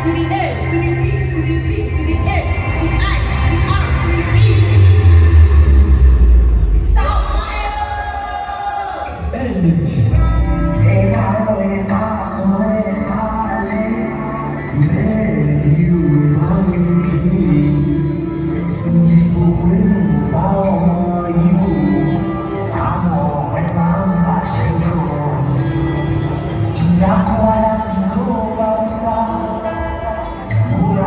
to the A to the B to the B to the A to the I to the R to the E. Sao Energy. Ẹ káàárọ̀, ẹ káàsán, ẹ káalẹ́. Ilẹ̀ Yorùbá ń kí Ndigbo kwenu fáwọn ọmọ Ìgbò. Àwọn ọ̀pẹ máa ń fàṣẹ lọ. Ìyá kọ́ láti tó Fáwọ́sá. Ìmúra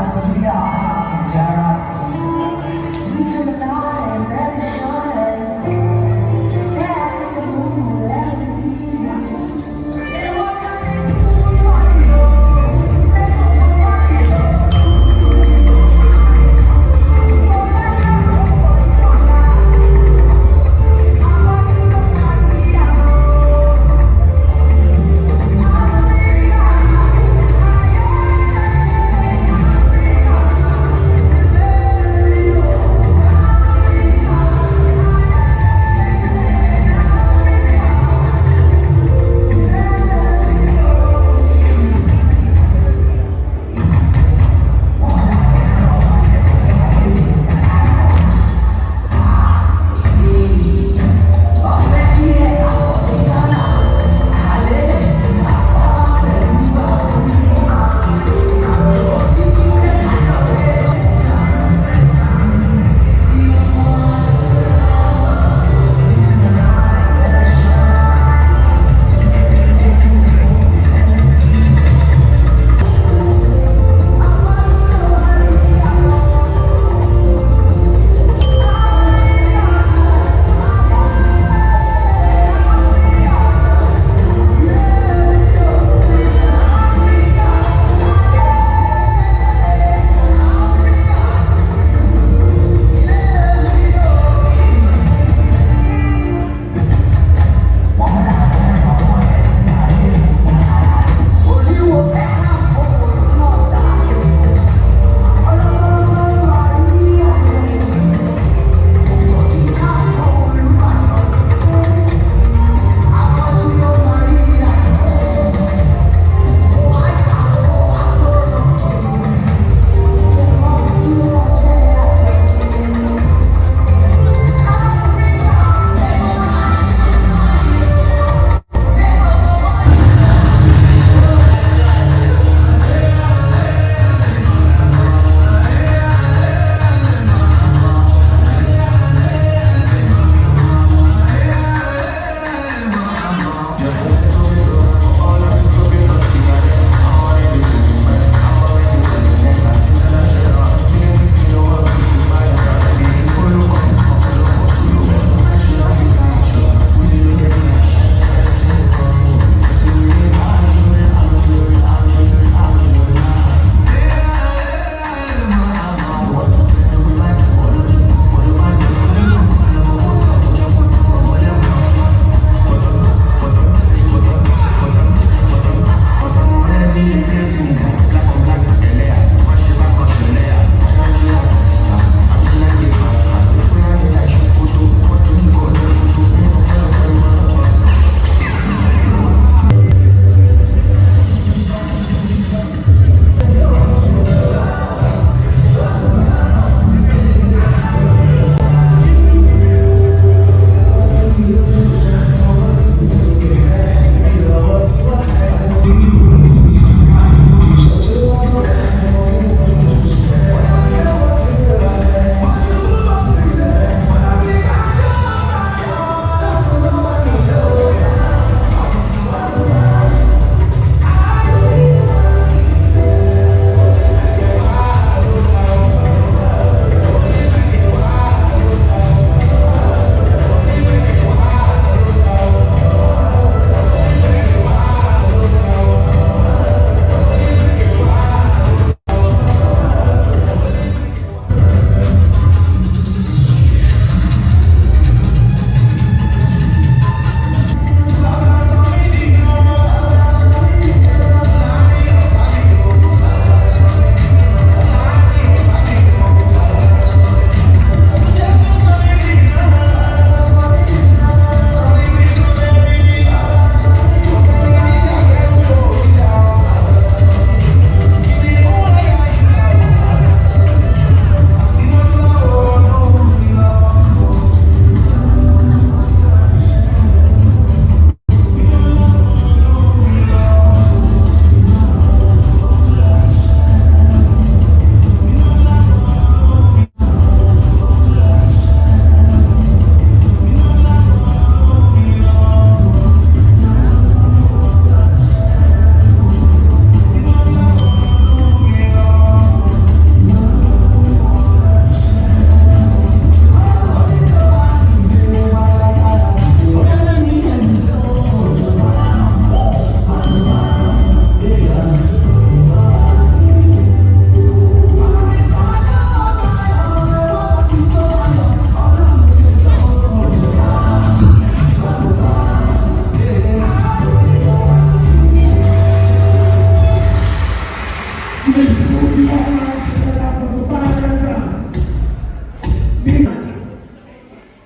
Please put your hands together for Super Dancers.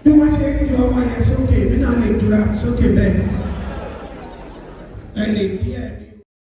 Bí wọ́n ṣe ń yọ ọmọ yẹn sókè, èmi náà lè dúra sókè bẹ́ẹ̀. Ẹ lè díẹ̀.